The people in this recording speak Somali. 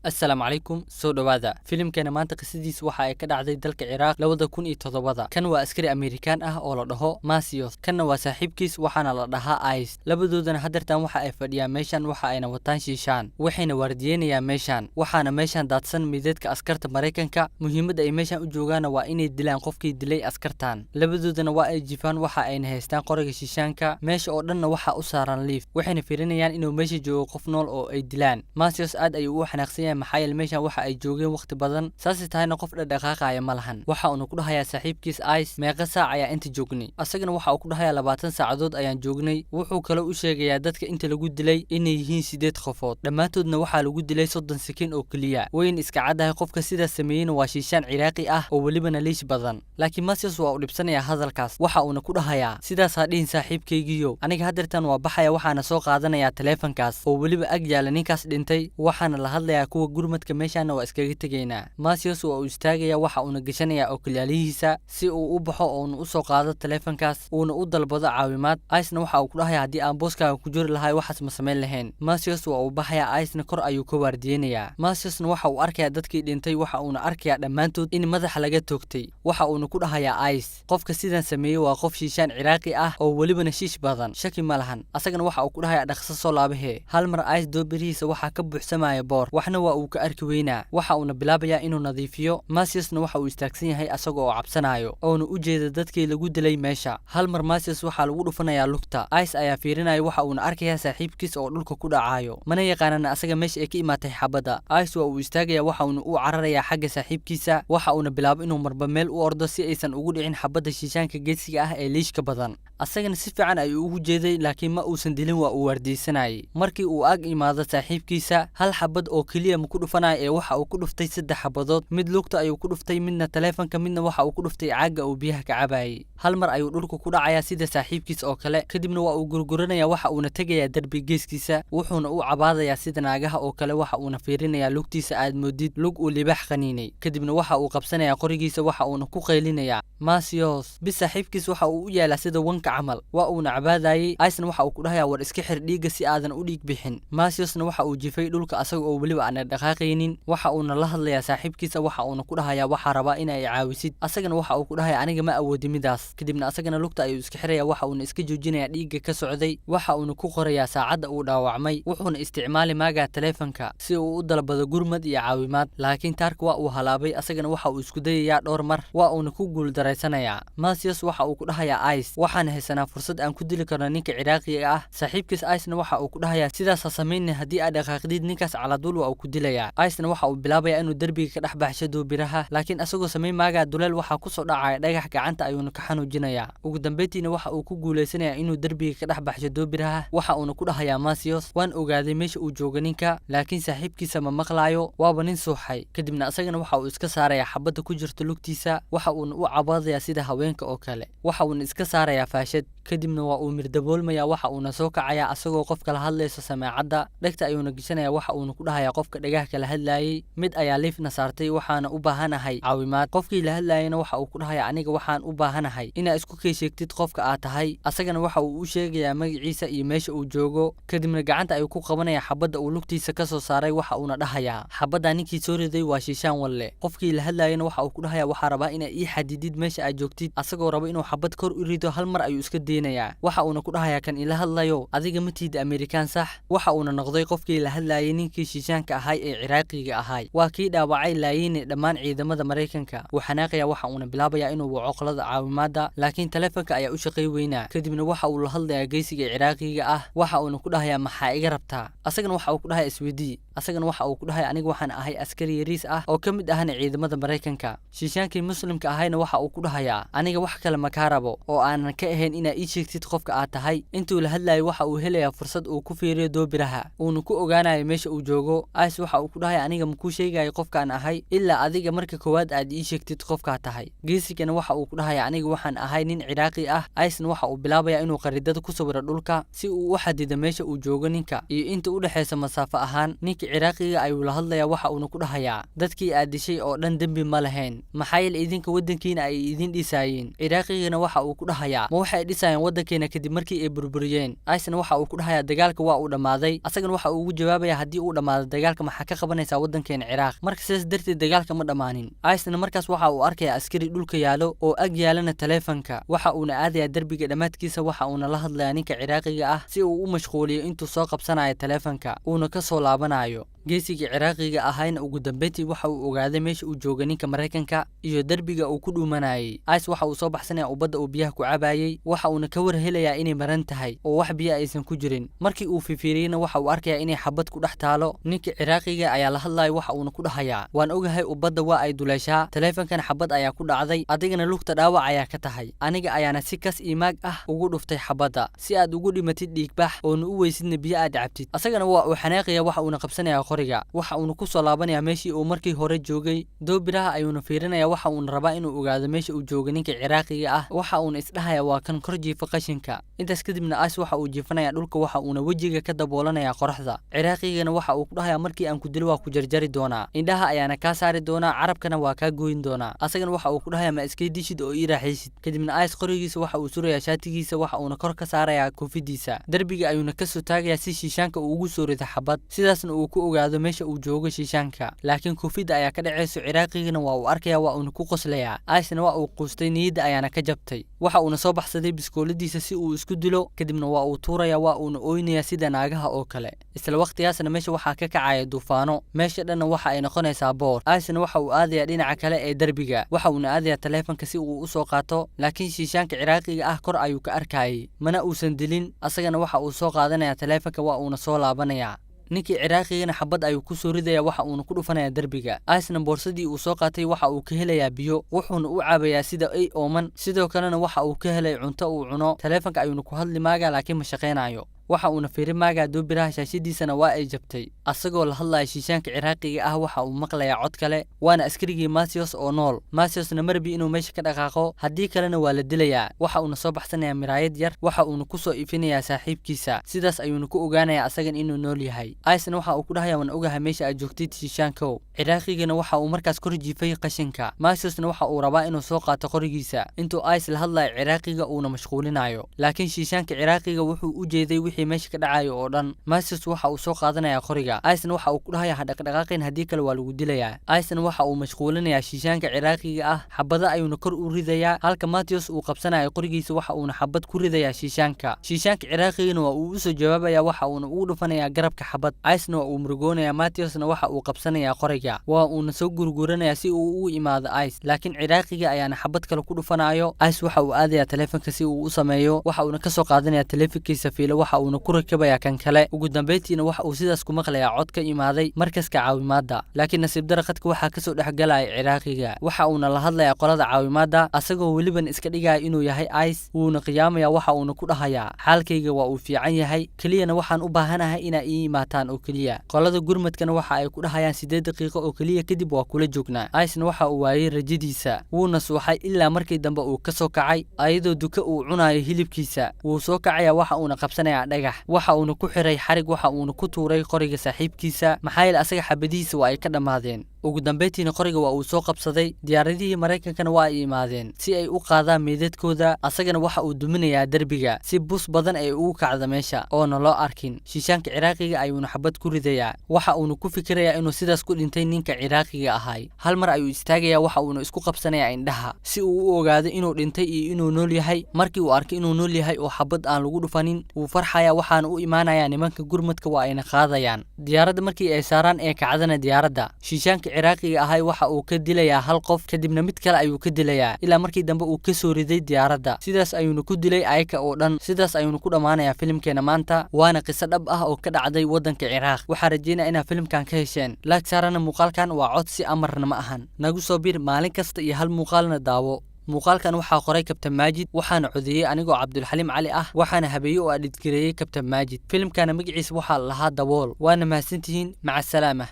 Assalaamu calaykum, soo dhowaada. Filimkeena maanta qisadiisa waxa ay ka dhacday dalka Ciraaq 2007-da. Kan waa askari Amerikaan ah oo la dhaho Masios, kanna waa saaxiibkiis, waxaana la dhahaa Ice. Labadoodana hadeertan waxa ay fadhiyaan meeshan, waxa ayna wataan shiishaan, waxayna waardiyeynayaan meeshan. Waxaana meeshan daadsan midadka askarta Maraykanka. Muhiimadda ay meeshan u joogaanna waa inay dilaan qofkii dilay askartan. Labadoodana waa ay jifaan, waxa ayna haystaan qoriga shiishaanka. Meesha oo dhanna waxaa u saaran liif, waxayna fiirinayaan inuu meesha joogo qof nool oo ay dilaan. Masios aad ayuu u xanaaqsan yahay, maxaa yeele meeshan waxa ay joogeen waqti badan, saasay tahayna qof dhadhaqaaqaya ma lahan. Waxa uuna ku dhahayaa saaxiibkiis Ice: "Meeqa saac ayaa inta joognay?" Asagana waxa uu ku dhahayaa: "20 saacadood ayaan joognay." Wuxuu kaloo u sheegayaa dadka inta lagu dilay inay yihiin sideed qofood, dhammaantoodna waxaa lagu dilay 30 sakin oo keliya. Wayna iska caddahay, qofka sidaas sameeyeyna waa shiishaan Ciraaqi ah oo welibana liish badan. Laakiin Masios waa uu dhibsanayaa hadalkaas, waxa uuna ku dhahayaa: "Sidaasaa dhihin, saaxiibkaygiyo. Aniga haddeertan waa baxaya, waxaana soo qaadanayaa taleefankaas oo weliba ag yaala ninkaas dhintay, waxaana la hadlayaa kuwa gurmadka, meeshaana waa iskaga tegaynaa." Masios waa uu istaagaya, waxa uuna geshanayaa okyaalihiisa si uu u baxo oona u soo qaado taleefankaas, uuna u dalbado caawimaad. Icena waxa uu ku dhahaya: "Haddii aan booskaaga ku jiri lahay, waxaas ma samayn lahayn." Masios waa uu baxayaa, Icena kor ayuu ka waardiyeynayaa. Masiosna waxa uu arkayaa dadkii dhintay, waxa uuna arkayaa dhammaantood in madaxa laga toogtay. Waxa uuna ku dhahayaa Ice: "Qofka sidan sameeyey waa qof shiishaan Ciraaqi ah oo welibana shiish badan, shaki ma lahan." Asagana waxa uu ku dhahayaa: "Dhaqso soo laabahee." Hal mar Ice doobirihiisa waxaa ka buuxsamaya boor, waxna waa uu ka arki weynaa, waxa uuna bilaabayaa inuu nadiifiyo. Masiosna waxa uu istaagsan yahay asaga oo cabsanayo, oona u jeeda dadkii lagu dilay meesha. Hal mar Masios waxaa lagu dhufanayaa lugta. Ice ayaa fiirinaya, waxa uuna arkayaa saaxiibkiis oo dhulka ku dhacayo, mana yaqaanana asaga meesha ay ka imaatay xabadda. Ice waa uu istaagaya, waxa uuna u cararayaa xagga saaxiibkiisa, waxa uuna bilaabo inuu marba meel u ordo si aysan ugu dhicin xabadda shiishaanka geesiga ah ee liishka badan. Asagana si fiican ayuu ugu jeeday, laakiin ma uusan dilin, waa uu waardiyeysanayay. Markii uu ag imaado saaxiibkiisa, hal xabad oo keliya ma ku dhufanayo ee waxa uu ku dhuftay saddex xabadood. Mid lugta ayuu ku dhuftay, midna taleefanka, midna waxa uu ku dhuftay caagga uu biyaha ka cabayay. Hal mar ayuu dhulka ku dhacayaa sida saaxiibkiis oo kale, kadibna waa uu gurguranaya, waxa uuna tegayaa derbi geeskiisa, wuxuuna u cabaadayaa sida naagaha oo kale, waxa uuna fiirinayaa lugtiisa aad moodid lug uu libaax qaniinay. Kadibna waxa uu qabsanayaa qorigiisa, waxa uuna ku qaylinayaa: "Masios!" Bis saaxiibkiis waxa uu u yaalaa sida wanka camal, waa uuna cabaadayey. Icena waxa uu ku dhahayaa: "War iska xir dhiigga si aadan u dhiig bixin." Masiosna waxa uu jifay dhulka asaga oo weliba aan dhaqaaqaynin, waxa uuna la hadlayaa saaxiibkiisa, waxa uuna ku dhahayaa: "Waxaa rabaa in ay caawisid." Asagana waxa uu ku dhahayaa: "Aniga ma awoodi midaas." Kadibna asagana lugta ayuu iska xiraya, waxa uuna iska joojinayaa dhiigga ka socday, waxa uuna ku qorayaa saacadda uu dhaawacmay. Wuxuuna isticmaali maagaa taleefanka si uu u dalbado gurmad iyo caawimaad, laakiin taarka waa uu halaabay. Asagana waxa uu isku dayayaa dhowr mar, waa uuna ku guuldareysanayaa. Masios waxa uu ku dhahayaa Ice: "Waxaan haysanaa fursad aan ku dili karno ninka Ciraaqiga ah." Saaxiibkiis Icena waxa uu ku dhahayaa: "Sidaas ha samaynin, haddii aad dhaqaaqdid ninkaas caladuul waa uu ku dilayaa." Icena waxa uu bilaabayaa inuu derbiga ka dhex baxsho doobiraha, laakiin asagoo samayn maagaa duleel waxaa kusoo dhacaya dhagax, gacanta ayuuna ka xanuujinayaa. Ugu dambeyntiina waxa uu ku guulaysanayaa inuu derbiga ka dhex baxsho doobiraha, waxa uuna ku dhahayaa Masios: "Waan ogaaday meesha uu joogo ninka." Laakiin saaxiibkiisa ma maqlaayo, waaba nin suuxay. Kadibna asagana waxa uu iska saarayaa xabadda ku jirta lugtiisa, waxa uuna u cabaadayaa sida haweenka oo kale, waxa uuna iska saarayaa faashad. Kadibna waa uu mirdaboolmayaa, waxa uuna soo kacayaa asagoo qofka la hadlayso. Sameecadda dhegta ayuuna geshanayaa, waxa uuna ku dhahayaa qofka dhagaha kala hadlaayey: "Mid ayaa liifna saartay, waxaana u baahanahay caawimaad." Qofkii la hadlaayana waxa uu ku dhahayaa: "Aniga waxaan u baahanahay inaa isku kay sheegtid qofka aad tahay." Asagana waxa uu u sheegayaa magaciisa iyo meesha uu joogo. Kadibna gacanta ayuu ku qabanayaa xabadda uu lugtiisa ka soo saaray, waxa uuna dhahayaa: "Xabaddaa ninkii soo riday waa shiishaan walle." Qofkii la hadlaayana waxa uu ku dhahayaa: "Waxaa rabaa inaa ii xadidid meesha aad joogtid." Asagoo raba inuu xabad kor u rido, hal mar ayuu iska deynayaa, waxa uuna ku dhahayaa: "Kan ila hadlayo, adiga ma tiid Amerikaan, sax?" Waxa uuna noqday qofkii la hadlayay ninkii shiishaanka ahay ee Ciraaqiga ahay, waa kii dhaawacay laayine dhammaan ciidamada Maraykanka. Wuu xanaaqaya, waxa uuna bilaabayaa inuu waco qolada caawimaadda, laakiin taleefanka ayaa u shaqay weynaa. Kadibna waxa uu la hadlayaa geysiga Ciraaqiga ah, waxa uuna ku dhahayaa: "Maxaa iga rabtaa?" Asagana waxa uu ku dhahayaa: "Isweydii." Asagana waxa uu ku dhahaya: "Aniga waxaan ahay askari yariis ah oo ka mid ahna ciidamada Maraykanka." Shiishaankii Muslimka ahayna waxa uu ku dhahayaa: "Aniga wax kale ma kaa rabo oo aanan ka ahayn inaa ii sheegtid qofka aad tahay." Intuu la hadlayo waxa uu helayaa fursad uu ku fiiriyo doobiraha, uuna ku ogaanayo meesha uu joogo. Ice waxa uu ku dhahaya: "Aniga makuu sheegayo qofkaan ahay ilaa adiga marka koowaad aad ii sheegtid qofkaa tahay." Geesigana waxa uu ku dhahaya: "Aniga waxaan ahay nin Ciraaqi ah." Icena waxa uu bilaabayaa inuu khariidada ku sawiro dhulka si uu u xadido meesha uu joogo ninka iyo inta u dhexaysa masaafo ahaan. Ninka Ciraaqiga ayuu la hadlayaa, waxa uuna ku dhahayaa: "Dadkii aad dishay oo dhan dembi ma lahayn, maxaa yeele idinka waddankiina ay idin dhisaayeen." Ciraaqigana waxa uu ku dhahayaa: "Ma waxay dhisayaan dhisayaan waddankeena kadib markii ay burburiyeen. Icena waxa uu ku dhahayaa dagaalka waa uu dhammaaday. Asagana waxa uu ugu jawaabaya, haddii uu dhammaado dagaalka, maxaa ka qabanaysaa waddankeena Ciraaq? Marka sidaas darteed dagaalka ma dhammaanin. Icena markaas waxa uu arkayaa askari dhulka yaalo oo ag yaalana taleefanka. Waxa uuna aadayaa derbiga dhammaadkiisa, waxa uuna la hadlayaa ninka Ciraaqiga ah si uu u mashquuliyo intuu soo qabsanayo taleefanka uuna ka soo laabanayo. Geesigii Ciraaqiga ahayna ugu dambeyntii waxa uu ogaaday meesha uu jooga ninka Maraykanka iyo derbiga uu ku dhuumanayay. Ice waxa uu soo baxsanaya ubadda uu biyaha ku cabayay, waxa uuna ka war helayaa inay maran tahay oo wax biyo aysan ku jirin. Markii uu fifiiriyeyna, waxa uu arkayaa inay xabad ku dhex taalo. Ninka Ciraaqiga ayaa la hadlaya, waxa uuna ku dhahayaa, waan ogahay ubadda waa ay duleeshaa, taleefankana xabad ayaa ku dhacday, adigana lugta dhaawac ayaa ka tahay, aniga ayaana si kas imaag ah ugu dhuftay xabadda si aad ugu dhimatid dhiigbax oona u weysidna biyo aad cabtid. Asagana waa uu xanaaqaya, waxa uuna qabsanaya qoriga, waxa uuna ku soo laabanaya meeshii uu markii hore joogay. Doobiraha ayuuna fiirinaya, waxa uuna rabaa inuu ogaado meesha uu jooga ninka Ciraaqiga ah. Waxa uuna isdhahaya, waa kan kor jiifa qashinka. Intaas kadibna Ice waxa uu jiifanaya dhulka, waxa uuna wejiga ka daboolanaya qoraxda. Ciraaqigana waxa uu ku dhahaya, markii aan ku dilo waa ku jarjari doonaa, indhaha ayaana kaa saari doonaa, carabkana waa kaa gooyin doonaa. Asagana waxa uu ku dhahaya, ma iskay dishid oo ii raaxaysid? Kadibna Ice qorigiisa waxa uu surayaa shaatigiisa, waxa uuna kor ka saarayaa koofidiisa, derbiga ayuuna kasoo taagayaa si shiishaanka uu ugu soo rido xabad, sidaasna uu ku ogaado meesha uu joogo shiishaanka. Laakiin koofidda ayaa ka dhacayso, Ciraaqigana waa uu arkaya, waa uuna ku qoslayaa. Icena waa uu quustay, niyadda ayaana ka jabtay. Waxa uuna soo baxsaday biskooladiisa si uu isku dilo, kadibna waa uu tuuraya, waa uuna ooynaya sida naagaha oo kale. Isla waqtigaasna meesha waxaa ka kacaya duufaano, meesha dhanna waxa ay noqonaysaa boor. Icena waxa uu aadayaa dhinaca kale ee derbiga, waxa uuna aadayaa taleefanka si uu usoo qaato, laakiin shiishaanka Ciraaqiga ah kor ayuu ka arkayay, mana uusan dilin. Asagana waxa uu soo qaadanaya taleefanka, waa uuna soo laabanayaa. Ninkii Ciraaqigana xabad ayuu ku soo ridaya, waxa uuna ku dhufanaya derbiga. Icena boorsadii uu soo qaatay waxa uu ka helayaa biyo, wuxuuna u cabayaa sida ay ooman. Sidoo kalena waxa uu ka helay cunto uu cuno. Taleefanka ayuuna ku hadli maagaa, laakiin ma shaqaynayo. Waxa uuna fiiri maagaa doobiraha, shaashadiisana waa ay jabtay. Asagoo la hadlaya shiishaanka Ciraaqiga ah, waxa uu maqlayaa cod kale, waana askarigii Masios oo nool. Masiosna marbi inuu meesha ka dhaqaaqo, haddii kalena waa la dilayaa. Waxa uuna soo baxsanayaa miraayad yar, waxa uuna kusoo ifinayaa saaxiibkiisa, sidaas ayuuna ku ogaanayaa asagan inuu nool yahay. Icena waxa uu ku dhahayaa, waan ogahay meesha aad joogtid, shiishaankow. Ciraaqigana waxa uu markaas kor jiifay qashinka. Masiosna waxa uu rabaa inuu soo qaato qorigiisa intuu Ice la hadlayo Ciraaqiga uuna mashquulinayo, laakiin shiishaanka Ciraaqiga wuxuu u jeeday wixii meesha ka dhacayo oo dhan. Masios waxa uu soo qaadanayaa qoriga. Icena waxa uu ku dhahayaa, ha dhaqdhaqaaqin, haddii kale waa lagu dilayaa. Icena waxa uu mashquulinayaa shiishaanka Ciraaqiga ah, xabada ayuuna kor u ridayaa, halka Matios uu qabsanayo qorigiisa, waxa uuna xabad ku ridayaa shiishaanka. Shiishaanka Ciraaqigana waa uu usoo jawaabaya, waxa uuna ugu dhufanayaa garabka xabad. Icena waa uu murugoonayaa. Matiosna waxa uu qabsanayaa qoriga, waa uuna soo gurguranayaa si uu ugu imaado Ice, laakiin Ciraaqiga ayaana xabad kale ku dhufanayo. Ice waxa uu aadayaa taleefanka si uu u sameeyo, waxa uuna kasoo qaadanaya taleefankiisa fiilo, waxa uuna ku rakabayaa kan kale. Ugu dambeyntiina waxa uu sidaas ku maqlayaa cod ka imaaday markaska caawimaadda, laakiin nasiib dara khadka waxaa kasoo dhexgalaya Ciraaqiga. Waxa uuna la hadlayaa qolada caawimaadda, asagoo weliban iska dhigaya inuu yahay Ice. Wuuna qiyaamaya, waxa uuna ku dhahayaa, xaalkayga waa uu fiican yahay, keliyana waxaan u baahanahay inaa ii imaataan oo keliya. Qolada gurmadkana waxa ay ku dhahayaan, 8 daqiiqo oo keliya kadib waa kula joognaa. Icena waxa uu waayey rajadiisa, wuuna suuxay ilaa markii dambe uu kasoo kacay ayadoo duka uu cunayo hilibkiisa. Wuu soo kacaya, waxa uuna qabsanayaa dhagax, waxa uuna ku xiray xarig, waxa uuna ku tuuray qoriga saaxiibkiisa, maxaa yeele asaga xabadihiisa waa ay ka dhammaadeen. Ugu dambeyntiina qoriga waa uu soo qabsaday. Diyaaradihii Maraykankana waa ay imaadeen si ay u qaadaan meydadkooda. Asagana waxa uu duminayaa derbiga si bus badan ay ugu kacdo meesha oona loo arkin. Shiishaanka Ciraaqiga ayuuna xabad ku ridayaa, waxa uuna ku fikirayaa inuu sidaas ku dhintay ninka Ciraaqiga ahay. Hal mar ayuu istaagayaa, waxa uuna isku qabsanayaa indhaha si uu u ogaado inuu dhintay iyo inuu nool yahay. Markii uu arkay inuu nool yahay oo xabad aan lagu dhufanin, wuu farxayaa, waxaana u imaanayaa nimanka gurmadka, waa ayna qaadayaan diyaaradda. Markii ay saaraan ee kacdana diyaaradda, shiishaanka Ciraaqiga ahay waxa uu ka dilayaa hal qof, kadibna mid kale ayuu ka dilayaa, ilaa markii dambe uu ka soo riday diyaaradda. Sidaas ayuuna ku dilay ayaka oo dhan. Sidaas ayuuna ku dhammaanayaa filimkeena maanta, waana qiso dhab ah oo ka dhacday waddanka Ciraaq. Waxaa rajeynaya inaad filimkan ka hesheen. Like saarana muuqaalkan waa codsi, amarna ma ahan. Nagu soo bir maalin kasta iyo hal muuqaalna daawo. Muuqaalkan waxaa qoray Kabtan Maajid, waxaana codeeyey anigoo Cabdulxaliim Cali ah, waxaana habeeyey oo edit gareeyey Kabtan Maajid. Filimkana magaciisa waxaa lahaa Dabool. Waana mahadsantihiin, maca asalaama.